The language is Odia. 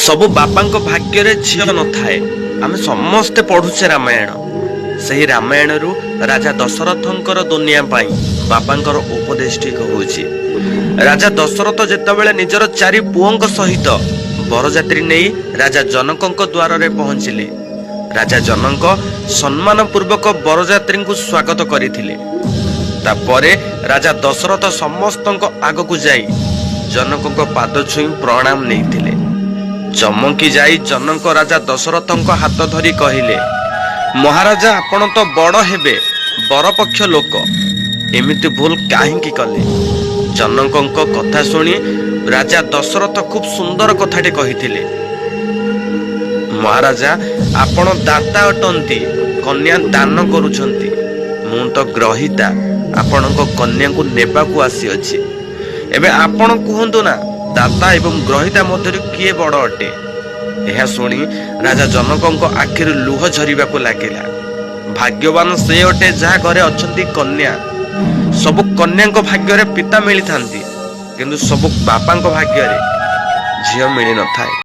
ସବୁ ବାପାଙ୍କ ଭାଗ୍ୟରେ ଝିଅ ନଥାଏ। ଆମେ ସମସ୍ତେ ପଢୁଛେ ରାମାୟଣ। ସେହି ରାମାୟଣରୁ ରାଜା ଦଶରଥଙ୍କର ଦୁନିଆ ପାଇଁ ବାପାଙ୍କର ଉପଦେଶଟି କହୁଛି। ରାଜା ଦଶରଥ ଯେତେବେଳେ ନିଜର ଚାରି ପୁଅଙ୍କ ସହିତ ବରଯାତ୍ରୀ ନେଇ ରାଜା ଜନକଙ୍କ ଦ୍ୱାରରେ ପହଞ୍ଚିଲେ, ରାଜା ଜନକ ସମ୍ମାନ ପୂର୍ବକ ବରଯାତ୍ରୀଙ୍କୁ ସ୍ୱାଗତ କରିଥିଲେ। ତାପରେ ରାଜା ଦଶରଥ ସମସ୍ତଙ୍କ ଆଗକୁ ଯାଇ ଜନକଙ୍କ ପାଦ ଛୁଇଁ ପ୍ରଣାମ ନେଇଥିଲେ। ଚମକି ଯାଇ ଜନକ ରାଜା ଦଶରଥଙ୍କ ହାତ ଧରି କହିଲେ, ମହାରାଜା, ଆପଣ ତ ବଡ଼ ହେବେ, ବରପକ୍ଷ ଲୋକ, ଏମିତି ଭୁଲ କାହିଁକି କଲେ? ଜନକଙ୍କ କଥା ଶୁଣି ରାଜା ଦଶରଥ ଖୁବ୍ ସୁନ୍ଦର କଥାଟି କହିଥିଲେ, ମହାରାଜା, ଆପଣ ଦାତା ଅଟନ୍ତି, କନ୍ୟା ଦାନ କରୁଛନ୍ତି। ମୁଁ ତ ଗ୍ରହୀତା, ଆପଣଙ୍କ କନ୍ୟାକୁ ନେବାକୁ ଆସିଅଛି। ଏବେ ଆପଣ କୁହନ୍ତୁ ନା, ଦାତା ଏବଂ ଗ୍ରହୀତା ମଧ୍ୟରୁ କିଏ ବଡ଼ ଅଟେ? ଏହା ଶୁଣି ରାଜା ଜନକଙ୍କ ଆଖିରୁ ଲୁହ ଝରିବାକୁ ଲାଗିଲା। ଭାଗ୍ୟବାନ ସେ ଅଟେ ଯାହା ଘରେ ଅଛନ୍ତି କନ୍ୟା। ସବୁ କନ୍ୟାଙ୍କ ଭାଗ୍ୟରେ ପିତା ମିଳିଥାନ୍ତି, କିନ୍ତୁ ସବୁ ବାପାଙ୍କ ଭାଗ୍ୟରେ ଝିଅ ମିଳିନଥାଏ।